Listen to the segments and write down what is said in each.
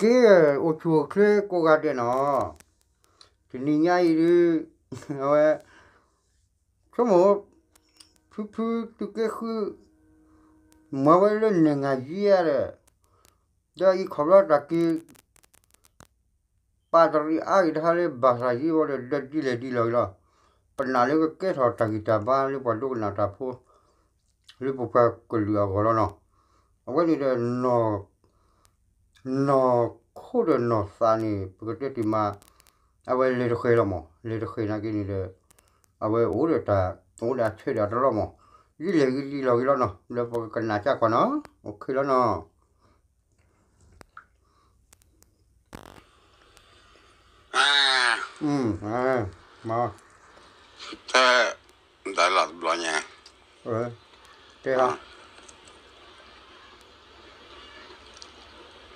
က့ အိၣ်ဆူၣ်အိၣ်ချ့ကိးဂၤဒဲးနီၤ, တနံၤညါအံၤဒုး အဝဲ ဆိကမိၣ် ဖုဖုသုးက့ဃု မၤဝဲလၢ နိုင်ငံရေး ဧါဒီး ဒီးအံၤခီဖျိတၢ်က့ၤ ပာ်တရံးအါဂ့ၤတဟါလၢ ဘာသာရေး ဝဲဒီး ဒီးဒ်လဲၣ်ဒ်လဲၣ်ဂ့ၤလီၤ, ပနာ်လၢကကဲထီၣ်တၢ်ဂံၢ်တၢ်ဘါလၢပှၤဒိကနၣ်တၢ်ဖိ လၢပပှၤကလုာ်အဂီၢ်လီၤနီၤ. အဝဲန့ၣ်ဒီး နီၢ်ခိဒီးနီၢ်သးန့ၣ် ပကတဲတ့ၢ်မး အဝဲလဲၤတဃဲၤလီၤမး, လဲၤတဃဲၤနာ်က့န့ၣ်ဒီး အဝဲအိၣ်ဒီးတၢ် အိၣ်ဒီးအဆၢဒီးအတလီၢ်မး, ဒ်လဲၣ်ဂ့ၤဒ်လဲၣ်ဂ့ၤလီၤနီၤ, ဒီးပကကနၣ်ကကွၢ်နီၤ, အိၣ်ခ့လီၤနီၤ. တဲလီၤတဘျီညါ, တဲလီၤ, တၢ်လီၤ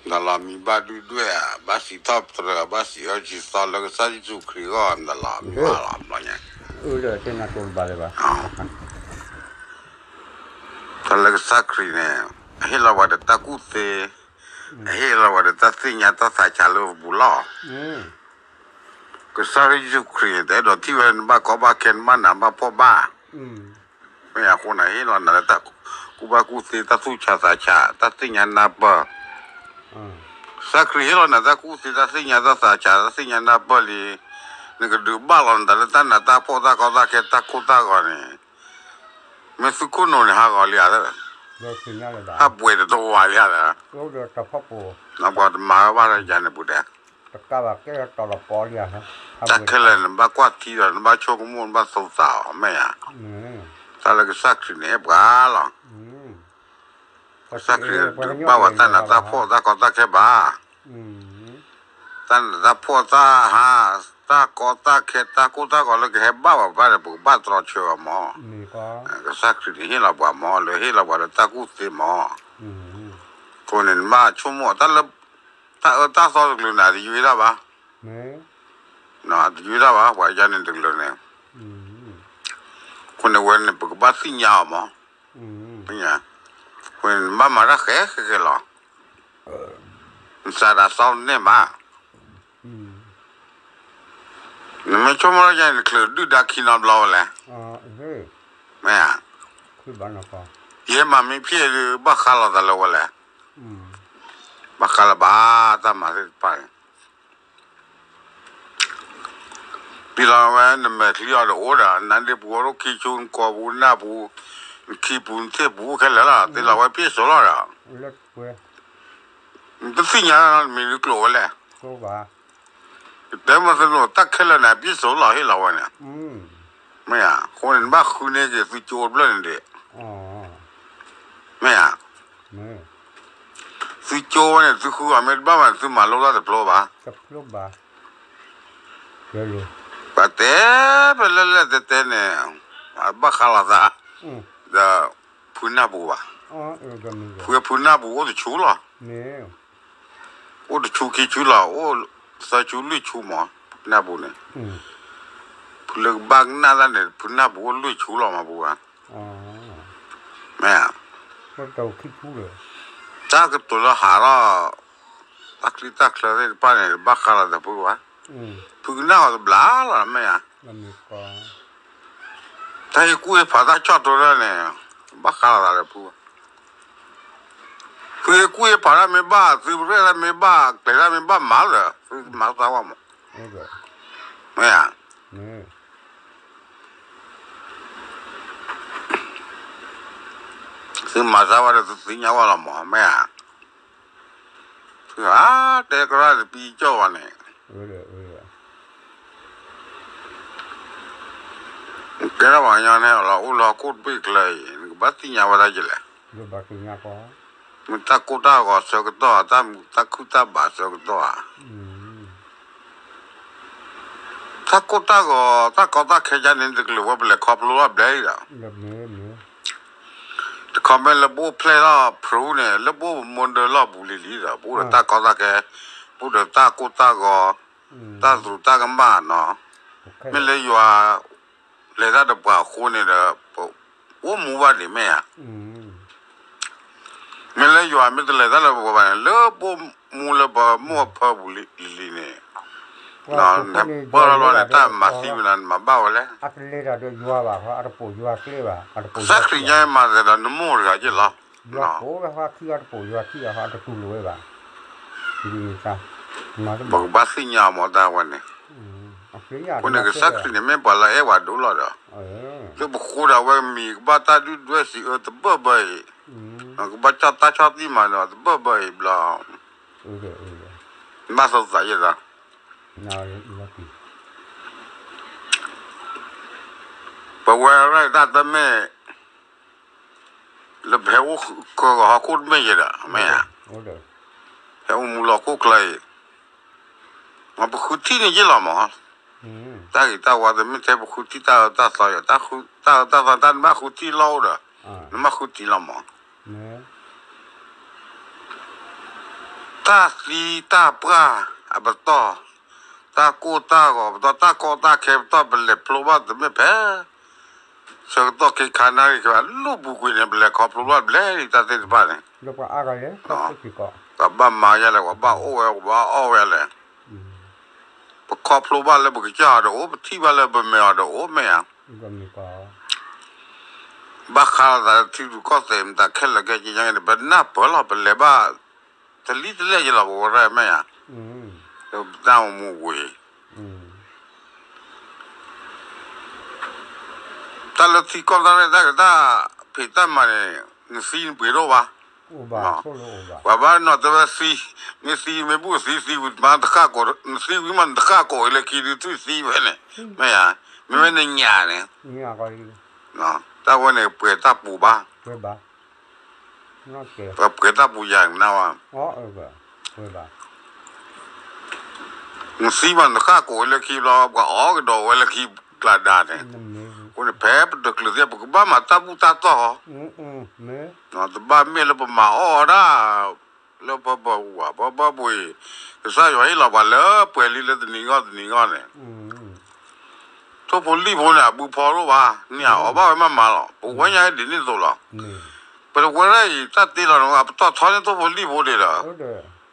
မံၤဘၣ်ဒုဒွဲၣ်ဧါ, ဘၣ်စံးထီၣ်ပတြၢၤ, ဘၣ်စံးအီၤစံးသီလၢကစၢ်ယ့ၣ်ၡူးခရံာ်အဂီၢ်, တၢ်လီၤမံၤဘၣ်လီၤဘျီညါ, တဲနၤကိးဘၣ်လၢၤဘၣ် တၢ်လၢကစၢ်ခရံာ်န့ၣ် အဟ့ၣ်လီၤပှၤဒီးတၢ်ကူၣ်သ့, အဟ့ၣ်လီၤပှၤဒီးတၢ်သ့ၣ်ညါတၢ်သးဆးလၢပပူၤလီၤ. ကစၢ်ယ့ၣ်ၡူးခရံာ်န့ၣ် တအဲၣ်ဒိးထံၣ်ဝဲနဘၣ်ကီဘၣ်ခဲ နဘၣ်နးဘၣ်ဖှီၣ်ဘၣ်. မ့ၢ်အဃိန့ၣ် ဟ့ၣ်လီၤနၤလၢတၢ်ကူၣ်ဘၣ်ကူၣ်သ့ တၢ်သူၣ်ဆးသးဆး တၢ်သ့ၣ်ညါနၢ်ပၢၢ် ကစၢ်ခရံာ်ဟ့ၣ်လီၤနၤတၢ်ကူၣ်သ့ တၢ်သ့ၣ်ညါတၢ်သးဆး တၢ်သ့ၣ်ညါနၢ်ပၢၢ်လံ, နကဒုးဘၣ်လီၤနသးလၢတၢ်နးတၢ်ဖှီၣ် တၢ်ကီတၢ်ခဲ တၢ်ကိၢ်တၢ်ဂီၤန့ၣ်, မ့ၢ်သုခိၣ်နူာ်န့ၣ် ဟးဂီၤလံဧါ, ဟးပှဲၤတတဝၤလံဧါ, ပှၤတမၤဘၣ်ဒီးယၤန့ၣ်ပူၤဒဲး, တၢ်ခဲလၢာ်န့ၣ် နဘၣ်ကွၢ်ထံဒီး နဘၣ်ဆိကမိၣ် နဘၣ်သိးသးအီၤ မ့ၢ်ဧါ, တၢ်လၢကစၢ်ခရံာ်န့ၣ် အဲၣ်ပှၤလီၤ. ကစၢ်ခရံာ်ဒုးဘၣ်ဝဲတၢ်နးတၢ်ဖှီၣ် တၢ်ကီတၢ်ခဲဘၣ်. တၢ်နးတၢ်ဖှီၣ် တၢ်ဟး တၢ်ကီတၢ်ခဲ တၢ်ကိၢ်တၢ်ဂီၤလၢကဟဲဘၣ်ပှၤဘၣ်န့ၣ် ပကဘၣ်တြီဆၢအီၤမး. ကစၢ်ခရံာ်န့ၣ်ဟ့ၣ်လီၤပှၤမး လၢဟ့ၣ်လီၤပှၤလၢတၢ်ကူၣ်သ့မး. အဃိန့ၣ် နဘၣ်ဆိကမိၣ်တၢ်လၢ တၢ်အၢတၢ်သီတကလုာ်န့ၣ် တယုၢ်တၢ်ဘၣ်, တယုၢ်တၢ်ဘၣ် ပှၤယါန့ၣ်တကလုာ်န့ၣ်, အဃိန့ၣ်ဝဲန့ၣ် ပကဘၣ်သ့ၣ်ညါအီၤမး. အဃိန့ၣ် နဘၣ်မၤတၢ်ဃဲဃဲဃဲလီၤ. နစးဒၣ်စီန့ၢ်မး, နမ့ၢ်ဆိကမိၣ်လၢယါန့ၣ် နချုးဒုၣ်ဒါခံနီတဘျီဝဲလဲၣ်, မ့ၢ်ဧါ, ယဲမၤမ့ၢ်ဖျဲၣ်ဒုး ဘၣ်ဃးလိာ်သးလၢဝဲလဲၣ်, ဘၣ်ဃးလၢၤဘၣ် တၢ်မၤသ့ၣ်တဖၣ်န့ၣ် ပျံၤလီၤဝဲ နမဲာ်ချံအီၤဒီးအိၣ်ဒီး နါဒ့ပူၤ အိၣ်ခံဆူ နကိာ်ပူၤ နၢ်ပူၤ နခံပူၤ နသ့ၣ်ပူၤ အိၣ်ခဲလၢာ်လီၤ. ပျံၤလီၤဝဲ ပျဲၢ်စိလီၤဒီး နတသ့ၣ်ညါနမံၤဒုးကျိာ်ဝဲလဲၣ်. ကတဲမ့ၢ်သ့ၣ်ညါ တၢ်ခဲလၢာ်န့ၣ် ပျဲၢ်စိလီၤ ဟ့ၣ်လီၤဝဲန့ၣ်, မ့ၢ်ဧါ, အဃိန့ၣ် နဘၣ်ဃုန့ၢ်က့ၤသုကၠိတဖျၢၣ်န့ၣ်ဒံး, မ့ၢ်ဧါ, သုကၠိဝဲန့ၣ် သုဃုအီၤမ့ၢ်တဘၣ်ဘၣ်န့ၣ် သုမၤလိတၢ်တဖျိဘၣ်. ပှၤတဲဖဲလဲၣ်လဲၣ်တဲတဲန့ၣ် ဘၣ်ဃးလိာ်သး ဒီးဖုနၢ်ပူၤဘၣ်. ဖုဖုနၢ်ပူၤအိၣ်တဆူလီၤ. အိၣ်တဆူခံဆူလီၤ အိၣ်သၢဆူလွံၢ်ဆူမး ဖုနၢ်ပူၤန့ၣ်, ဖုလၢကဘၣ်ကနၣ်တၢ်န့ၣ် ဖုနၢ်ပူၤအိၣ်လွံၢ်ဆူလီၤမးပူၤဘၣ်. မ့ၢ်ဧါ, တၢ်ကတိၤလၢဟးထီၣ် တၢ်ချံတၢ်ချၢသ့ၣ်တဖၣ်န့ၣ် ဘၣ်ဃးလိာ်သးဖုဘၣ်. ဖုကနၣ်အီၤတဘျါလီၤ မ့ၢ်ဧါ, တၢ်ဟ့ၣ်ကူၣ်ဟ့ၣ်ဖးတၢ်ဆီၣ်တိတၢ်န့ၣ် ဘၣ်ဃးလိာ်သးလၢဖုဘၣ်. ဖုဟ့ၣ်ကူၣ်ဟ့ၣ်ဖးတၢ်မ့ၢ်ဘၣ် သုရဲၣ်တၢ်မ့ၢ်ဘၣ် ကျဲၤတၢ်မ့ၢ်ဘၣ်မၤလၢာ် သုမၤသးဝဲမး, မ့ၢ်ဧါ, သုမၤသးဝဲဒီးသုသ့ၣ်ညါဝဲလီၤမး မ့ၢ်ဧါ, သုဟးတဲကရၢတပံကၠီၣ်ဝဲန့ၣ် ကဲထီၣ်ပှၤကညီန့ၣ်လီၤ အိၣ်လၢဟီၣ်ခိၣ်တဘ့ၣ်ကျၢၤအံၤ နကဘၣ်သ့ၣ်ညါဝဲဒၣ်ယလဲၣ်, မ့ၢ်တၢ်ကိၢ်တၢ်ဂီၤဆၢကတီၢ် တၢ်မုာ်တၢ်ခုၣ်တၢ်ဘၣ်ဆၢကတီၢ်ဧါ, တၢ်ကိၢ်တၢ်ဂီၤ တၢ်ကီတၢ်ခဲယါန့ၣ် တကလုာ်ဝဲပလဲၤခီဖျိလီၤဘျဲၣ်အံၤဒီး တခီမ့ၢ်လၢပအိၣ်ဖျဲၣ်ထီၣ်ဖရူန့ၣ် လၢပအိၣ်မူဒၢလီၢ်ပူၤလံလံဒီး ပအိၣ်ဒီးတၢ်ကီတၢ်ခဲ ပအိၣ်ဒီးတၢ်ကိၢ်တၢ်ဂီၤ တၢ်သရူးတၢ်ကမၣ်နီၤ, မ့ၢ်လၢယွၤလဲၤတၢ်ဒီးပှၤအဃိန့ၣ်ဒီး ပအိၣ်မူဘၣ်ဒံးမ့ၢ်ဧါ, မ့ၢ်လၢယွၤမ့ၢ်တလဲၤတၢ်လၢပဂီၢ်ဘၣ်န့ၣ် လၢပမိၢ်လၢပမိၢ်အဖၢပူၤလံၤလံၤန့ၣ်, နပၢၢ်လီၤလီၤန့ၣ် တၢ်မၤသံဝဲနၤ နမၤဘၣ်ဝဲလဲၣ်. အတလဲၤတၢ်ဒီးယွၤဘၣ် အတပိာ်ယွၤကျဲဘၣ် အတပိာ်ယွၤခံဘၣ်, ကစၢ်ခရံာ်ညါမၤသးဒီးနမိၢ်တဂၤက့လီၤ. ယွၤပိာ်ဝဲဟီခံအတပိာ်ယွၤခံဘၣ် အတတူၢ်လိာ်ဝဲဘၣ်. ပကဘၣ်သ့ၣ်ညါအီၤမ့ၢ်တၢ်ဝဲန့ၣ်, အဃိန့ၣ်ကစၢ်ခရံာ်န့ၣ် မ့ၢ်ပှၤလၢအအဲၣ်ပှၤဒိၣ်လီၤဒီး, လၢပဃိဒၣ်ဝဲမံၤ ကဘၣ်တၢ်ဒုၣ်ဒွဲၣ်စံးအၢတဘၢၣ်ဘၢအံၤ, ကဘၣ်တၢ်ဆီၣ်တံၢ်မၤဒီးတဘၢၣ်ဘၢအံၤဘျီ, ဘၣ်သးယဲၢ်ဒီး ပဝဲရၢၢ်တၢ်တမ့ၢ် လၢပဟဲအိၣ်ကဂီၤဟီၣ်ခိၣ်တမ့ၢ်ယဲဒီး မ့ၢ်ဧါ, ဟဲအိၣ်မူလၢဟီၣ်ခိၣ်ချၢအံၤ, ပဃုထံၣ်န့ၢ်ယဲလီၤမး, တၢ်ဂ့ၤတၢ်ဝါတမ့ၢ်ထဲပဃုထံၣ်တၢ်အၢတၢ်သီယဲ, တၢ်အၢတၢ်သီတၢ်နဘၣ်ဃုထံၣ်လီၤအိၣ်ဒီး, နဘၣ်ဃုထံၣ်လီၤမး တၢ်သံတၢ်ပှၢ်အပတီၢ်, တၢ်ကိၢ်တၢ်ဂီၤပတီၢ်, တၢ်ကီတၢ်ခဲပတီၢ် ပလဲၤဖျိဘၣ်တမ့ၢ်ဖဲ ဆၢကတီၢ်ခဲခါနၣ်ရံၣ်ခဲဘၣ် လၢပူၤကွံာ်န့ၣ် ပလဲၤခီဖျိဘၣ်ဘျဲၣ်လံတၢ်သ့ၣ်တဖၣ်န့ၣ်, ပှၤဘၣ်မၤယဲလဲၣ် ပှၤဘၣ်အိၣ်ဝဲ ပှၤဘၣ်အီၣ်ဝဲလဲၣ်, ပခီဖျိဘၣ်လၢပကစၢ်အီၤဒီးအိၣ်, ပထံၣ်ဘၣ်လၢပမဲာ်အီၤဒီးအိၣ် မ့ၢ်ဧါ. ဘၣ်ဃးလီၤသးလၢထံရူၢ်ကီၢ်သဲးမတၤခဲလၢာ်ခဲဆ့ညါန့ၣ် ပနၢ်ပၢၢ်လီၤ ပလဲၤဘၣ်တလံၤတလဲၣ်ယဲလီၤ ပဝဲဒၣ်မ့ၢ်ဧါ, ပတၢ်အိၣ်မူဝံၤ တၢ်လၢထံကီၢ်တၢ်ရဲၣ်တၢ်ကျဲၤတၢ်ဖံးတၢ်မၤန့ၣ် နသံနပှ့ၤဒိၣ်ဘၣ်, ပှၤဘၣ်နီၢ်တဲဝဲသံ, မ့ၢ်သံမ့ၢ်ဘူၣ်သံ သံဝံၤမးနတဃၣ်ကိးအံၤလၢခံဒုးသွံၣ်သံဝဲန့ၣ်, မ့ၢ်ဧါ, မ့မ့ၢ်နညၣ်န့ၣ်, တၢ်ဝဲန့ၣ်ပှဲၤတၢ်ပူၤဘၣ် ပှဲၤတၢ်ပူၤယၤနၤဝဲ, နသံမးနဃၣ်ကိးဝဲလၢခံဘျီ ပှၤအီၣ်ကဒီးဝဲလၢခံကျါဒါန့ၣ်, အဃိန့ၣ် ဖဲပတချုးသ့ၣ် ပကဘၣ်မၤတၢ်ဘူၣ်တၢ်တီၢ်, တဘၣ်မ့ၢ်လၢပမၤအီၣ်ဝဲဒၣ် လၢပပှၤပူၤဘၣ် ပပှၤပူၤအံၤ, ကစၢ်ယွၤဟ့ၣ်လီၤပှၤလၢပှဲၤလံလၢတနံၤဂီၢ်တနံၤဂီၢ်န့ၣ် ထိၣ်ဖိလံၣ်ဖိန့ၣ် အဘုဖီဒိၣ်ဘၣ်, န့ၣ်အီၤဘၣ်ဝဲမးမးလီၤ, ပဝဲညါဒ်န့ၣ်အသိးလီၤ. ပတဝဲဒၣ်အံၤ တၢ်တ့လီၤန့ၣ် အပတီၢ်ထီန့ၢ်ထိၣ်ဖိလံၣ်ဖိဒံးဒီး,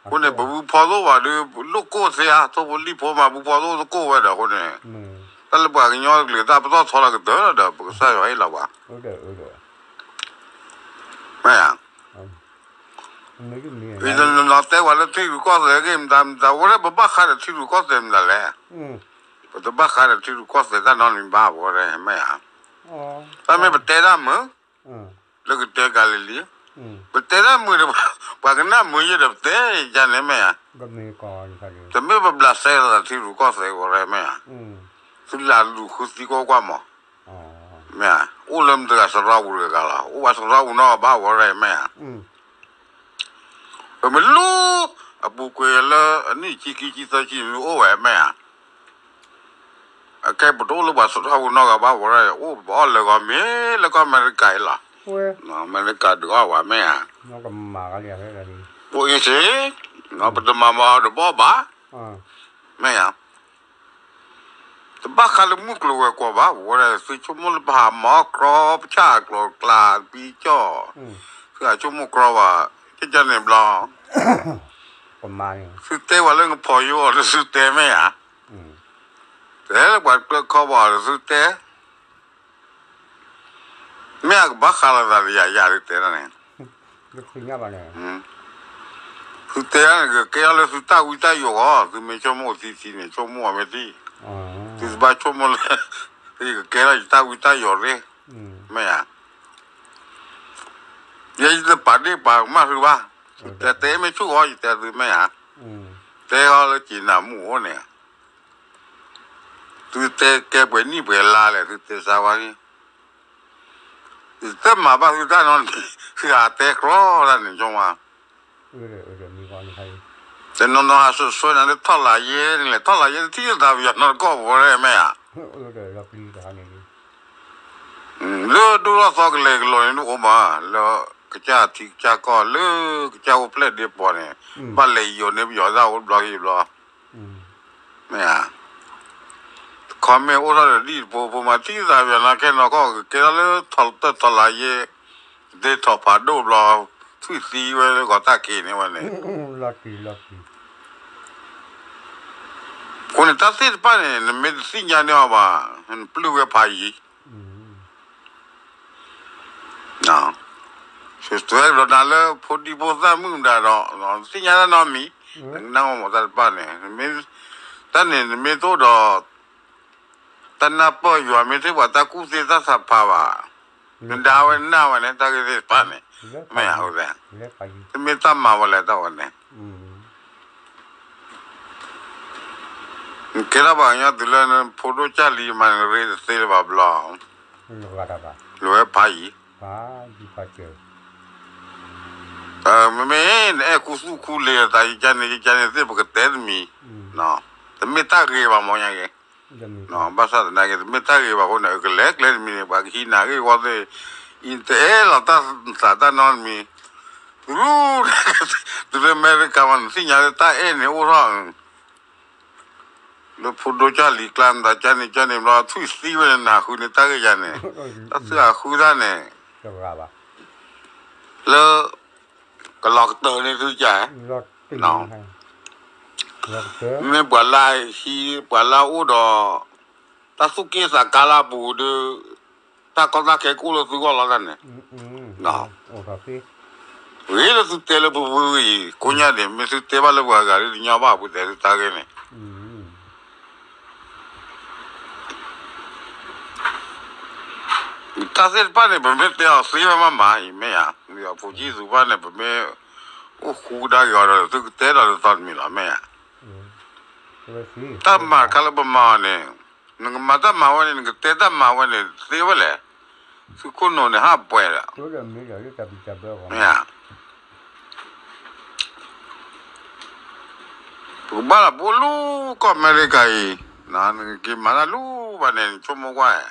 အဃိန့ၣ် ပဘုဖီဒိၣ်ဘၣ်ဒီး လိၣ်ကိၢ်သ့ဧါ, ထိၣ်ဖိလံၣ်ဖိမး ဘုဖီဒိၣ်သကိးဝဲဒီး အဃိန့ၣ်, တၢ်လၢပှၤကညီတကလုာ် တၢ်ပတီၢ်ထီလီၤကတၢၢ်ဒီး ပကစၢ်ယွၤဟ့ၣ်လီၤပှၤ, မ့ၢ်ဧါ အံၤနနီၤတဲဝဲလၢထံရူၢ်ကီၢ်သဲးဂ့ၢ်မတၤမတၤ ဝဲဒၣ်ပဘၣ်ဃးဒီးထံရူၢ်ကီၢ်သဲးမတၤလဲၣ်, ပတဘၣ်ဃးဒီးထံရူၢ်ကီၢ်သဲးတၢ်နီတမံၤဘၣ် ပဝဲဒၣ်မ့ၢ်ဧါ, တၢ်မ့ၢ်ပတဲတၢ်မုာ်, လၢကတဲကၤလံၤလံၤ, ပတဲတၢ်မုာ်ဒီး ပှၤကနၣ်မုာ်ယဲဒီးပတဲယၤန့ၣ်မ့ၢ်ဧါ, တမ့ၢ်ပဘျးစဲလိာ်သးထံရူၢ်ကီၢ်သဲး ပဝဲဒၣ်မ့ၢ်ဧါ, သုလၢလူၤဃုသံကွၢ်ကွၢ်မး မ့ၢ်ဧါ, အိၣ်လၢမတၤတဂၤ စရီပူၤတဂၤလီၤ, အိၣ်ဝဲစရီပူၤနီတဂၤဘၣ် ဝဲဒၣ်မ့ၢ်ဧါ, ပမ့ၢ်လူၤ အပူၤကွံာ်လၢအနံၣ်ခံခံဆံသၢဆံန့ၣ်အိၣ်ဝဲမ့ၢ်ဧါ, အခဲပတအိၣ်လၢပှၤစရီပူၤနီတဂၤဘၣ် ဝဲဒၣ် အိၣ်ပအီၣ်လၢဂီၤမ့ၢ်လၢကီၢ်အမဲရကၤအံၤလီၤ, အမဲရကၤဒုးအီၣ်ဝဲမ့ၢ်ဧါ, အိၣ်အံၤစ့ၢ်, ပတမၤမၤအီၤတဘၣ်ဘၣ်, မ့ၢ်ဧါ တဘၣ်ဃးလၢမုၢ်ကျိၤဝဲၤကွာ်ဘၣ်, ဝဲဒၣ်သုဆိကမိၣ်လၢပဟးမၤအီၣ်ကြီ ပဆၣ်အကျိၤကျါ ပံကၠီၣ်, သုဟးဆိကမိၣ်ကြီဘၣ်, ကကန့ၣ်ဘျီ, သုတဲဝဲလၢနဖီၣ်ယိအီၤလၢသုတဲမ့ၢ်ဧါ, တဲလၢပှၤကျၢခီဘၣ်အီၤလၢသုတဲ မ့ၢ်အကဘၣ်ဃးလိာ်သးဒီးယၤယၤဒုးတဲဒၣ်န့ၣ်, သုတဲဒၣ်န့ၣ် ကကဲထီၣ်လၢသုတၢ်ဝံတၢ်ယိာ်အဂီၢ်, သုမ့ၢ်ဆိကမိၣ်သံသံန့ၣ် ဆိကမိၣ်အီၤမ့ၢ်သံ, သုတဘၣ်ဆိကမိၣ်လၢ ယကကဲထီၣ်ယတၢ်ဝံတၢ်ယိာ်ရ့ၣ်, မ့ၢ်ဧါ, ယဲယတပာ်ဒ့ၣ်ပာ်ကမၣ်သုဘၣ်, သုတဲတဲမ့ၢ်ဆူၣ်အီၤ ယတဲသုမ့ၢ်ဧါ, တဲအီၤလၢက့ၤနၤမုၢ်အိၣ်န့ၣ် သုတဲကဲပှဲၤနံၣ်ပှဲၤလါလဲၣ် သုတဲစါဝါလံ, ယတမၤဘၣ်သုတၢ်နီတမံၤ, သုဟးတဲကြီတၢ်န့ၣ်ဆိမး, တနီၤနီၤဟးစွဲနၤလၢထီၣ်လၢယဲန့ၣ်လဲၣ်, ထီၣ်လၢယဲတထံၣ်သးပယီၤနီတကီၢ်ပဝဲမ့ၢ်ဧါ, လၢဒိၣ်ထီၣ်သီကလဲၤကလီၤန့ၣ် နအိၣ်မး, လၢကစၢ်ထံကစၢ်ကီၢ်လၢကစၢ်အိၣ်ဖျဲၣ်ဒ့ပီၤန့ၣ်, ဘၣ်လဲၤယိာ်န့ၢ်ပယီၤတၢ်အိၣ်တဘျီယဘျီ မ့ၢ်ဧါ, တခီမ့ၢ်အိၣ်ထီၣ်ဒီးဒ်တဖိဖိမး ထံၣ်သးပယီၤနီၤ ခဲနီၢ်ကီၢ် ကကဲထီၣ်လၢထီၣ်တၢ်ထီၣ်လၢယဲ, ဒ့ထီၣ်ဖးဒိၣ်ဘျီ, ထ ထွံၣ်သံဝဲလၢဂီၤတၢ်က့ၤန့ၣ်ဝဲန့ၣ်, အဃိန့ၣ် တၢ်သ့ၣ်တဖၣ်န့ၣ် နမ့ၢ်တသ့ၣ်ညါန့ၢ်အီၤဘၣ်, နပျုၢ်ဝဲဖးယံၤ စံးသွဲကဒီးနၤလၢဖိဒံဖိသၣ်မုၣ်မတၤဒီး သ့ၣ်ညါတၢ်နီတမံၤ, နကနၣ်မတၢ်တဖၣ်န့ၣ်, တၢ်န့ၣ်နမ့ၢ်တအိၣ်ဒီး တၢ်နၢ်ပၢၢ်ယွၤမ့ၢ်ထဲပှၤတၢ်ကူၣ်သ့တၢ်သးဖးဘၣ်, နဒါဝဲနၢ်ဝဲန့ၣ် တၢ်ဂ့ၢ်သ့ၣ်တဖၣ်န့ၣ်, မ့ၢ်ဧါ, တမ့ၢ်တၢ်မၤဝဲလဲၣ်တၢ်ဝဲန့ၣ် နကဲထီၣ်ပှၤကညီတုၤလၢနဖိဒိၣ်ကၢ်လံမး နရ့တသ့လၢၤဘၣ်ဘျီ, လဲၤဝဲဖးယံၤ, မ့မ့ၢ်နအဲၣ်ခူသူၣ်ခူလ့ၤသး ယကန့ၣ် ယကန့ၣ်သ့ၣ် ပကတဲတမံၤ, တမ့ၢ်တၢ်ဂ့ၤဘၣ်မ့ၢ်ညါက့ၤ, ဘၣ်ဆၣ်သနာ်က့ တမ့ၢ်တၢ်ဂ့ၤဘၣ်အဃိန့ၣ် ကလဲၤကျဲတမံၤန့ၣ် ပှၤကဟံးနၤဂ့ၢ်ဝီသ့ၣ်, အံၤတအဲၣ်လီၤတၢ်သးတၢ်နီတမံၤ, သု, တုၤလၢအမဲရကၤမး နသ့ၣ်ညါလၢတၢ်အဲၣ်န့ၣ်အိၣ်ထီၣ် လၢဖိဒိၣ်ကၢ်လံၤကျါ နသးကန့ၣ်ကန့ၣ်ဘျီ ထွံၣ်သံဝဲန့ၣ် နဟးဃုန့ၢ်တၢ်ဂ့ၢ်ယၤန့ၣ်, တၢ်သုဟးဃုတၢ်န့ၣ်, လၢ, ကလီၤကတၢၢ်န့ၣ်သုက, မ့ၢ်ပှၤလၢဟံး ပှၤလၢအအိၣ်ဒီး, တၢ်သူၣ်က့ၣ်သးကါလၢအပူၤဒီး, တၢ်ကီတၢ်ခဲကအိၣ်လၢသုဂီၢ်လီၤတၢ်န့ၣ် ဂ့ၤလၢသုတဲလၢပူၤပူၤအံၤ ကိးညါဒံး မ့ၢ်သုတဲဘၣ်လၢပှၤဂၤဒ်တညီဘၣ် ပတဲသုတၢ်ဂ့ၢ်န့ၣ်, တၢ်သ့ၣ်တဖၣ်န့ၣ် ပမ့ၢ်တဲအီၤသ့ဝဲမးမးအံၤ မ့ၢ်ဧါ, မ့ၢ်အဖိကံၢ်သူဘၣ်န့ၣ် ပမ့ၢ်အိၣ်ဃူကဒါက့ၤအီၤဒီး သုကတဲဒီးလၢသီတမံၤလီၤ မ့ၢ်ဧါ, တၢ်မၤတခါလၢပမၤအီၤန့ၣ်, နကမၤတၢ်မၤဝဲန့ၣ် နကတဲတၢ်မၤဝဲန့ၣ် သ့ဝဲလဲၣ်, သုခိၣ်နူာ်န့ၣ် ဟးပှဲၤဒီး, မ့ၢ်ဧါ, ပကဘၣ်လီၤပအိၣ်လၢကီၢ်အမဲရကၤအံၤ, နကက့ၤမၤတၢ်လၢဘၣ်န့ၣ် နဆိကမိၣ်ကွၢ်,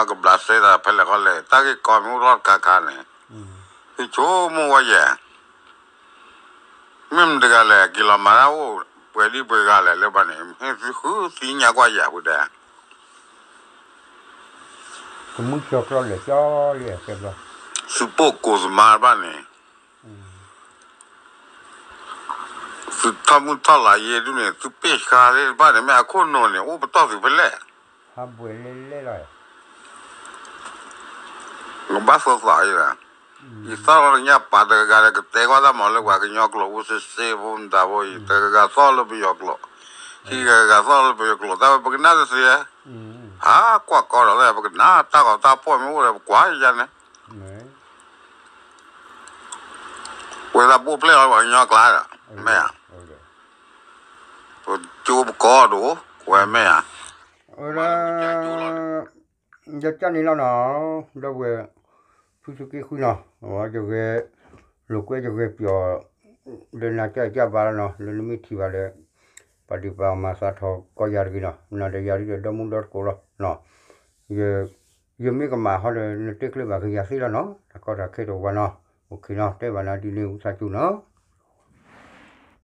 ကဘျးစဲသးဖဲလဲၣ်ခီလဲၣ် တၢ်ဂ့ၢ်ကီမ့ၢ်အိၣ်ထီၣ်တခါခါန့ၣ်, သုဆိကမိၣ်ကွၢ်ယဲၢ် မ့ၢ်မတၤတဂၤလဲၣ် က့ၤလီၤမၤတၢ်အိၣ်ပှဲၤဒံပှဲၤဂၤလဲၣ်လၢဘၣ်န့ၣ် မ့ၢ်သုဃုသ့ၣ်ညါကွၢ်ယၤပူၤဒဲး, သုပိာ်ကိးသမါတဖၣ်န့ၣ်, သုထီၣ်မုၢ်ထီၣ်လၤယဲၢ်ဒုန့ၣ် သုပ့ၢ်ဆှါသ့ၣ်တဖၣ်န့ၣ် မ့ၢ်အခိၣ်နူာ်န့ၣ် အိၣ်ပတီၢ်သုဖဲလဲၣ် ကဘၣ်သီသးအံၤ, ယသီၣ်လီၤညၣ်ပာ်တဂၤဂၤဒီး ကတဲကွၢ်တၢ်မၤလၢပှၤကညီကျိာ်ဖိ စ့စ့ဖိမတၤဖိအံၤ တဂၤဂၤသီၣ်လၢပယီၤကျိာ်, ခံဂၤဂၤသီၣ်လၢပယီၤကျိာ် တၢ်ဝဲပကနၣ်တသ့, ဟးကွၢ်ကီဒီး ပကနၣ်တၢ်ဂီၤတၢ်ဖှီၣ်မ့ၢ်အိၣ်ဒီး ပကွၢ်ယၤန့ၣ် ဝဲဒၣ်ဘိၣ်ဖျဲၣ်လီၤပှၤကညီကျါဒီး မ့ၢ်ဧါ, ပကၠိပကီၢ်ဒိၣ် ဝဲမ့ၢ်ဧါ, ဝဲဒၣ် ဒီးကၢ်န့ၣ်လီၤနီၤ, ဒီပုၢ်ဝဲၢ် ဖုသုးက့ဃုနီၤ, ယဂဲၤ လိာ်ကွဲယဂဲၤပျီၢ် ဒီးနၤကၢ်အံၤကၢ်ဘါလီၤနီၤ, လၢနမ့ၢ်ထံၣ်ဘၣ်ဒီး ပာ်ဒံးပာ်မၤသးထီၣ်ကီးယၤတဂ့ၤနီၤ, နၤဒီးယၤဒ်ဒီးဒီမုၢ်ဒီတကိးလီၤနီၤ, ယမ့ၢ်ကမၣ်ဟီဒီး နတဲကျၢၤဘၣ်က့ၤယၤသ့လီၤနီၤ, တၢ်ကီတၢ်ခဲတအိၣ်ဘၣ်နီၤ, အိၣ်ခ့နီၤ, တဲဘၣ်နၤဒ်န့ၣ် ဝံသးစူၤနီၤ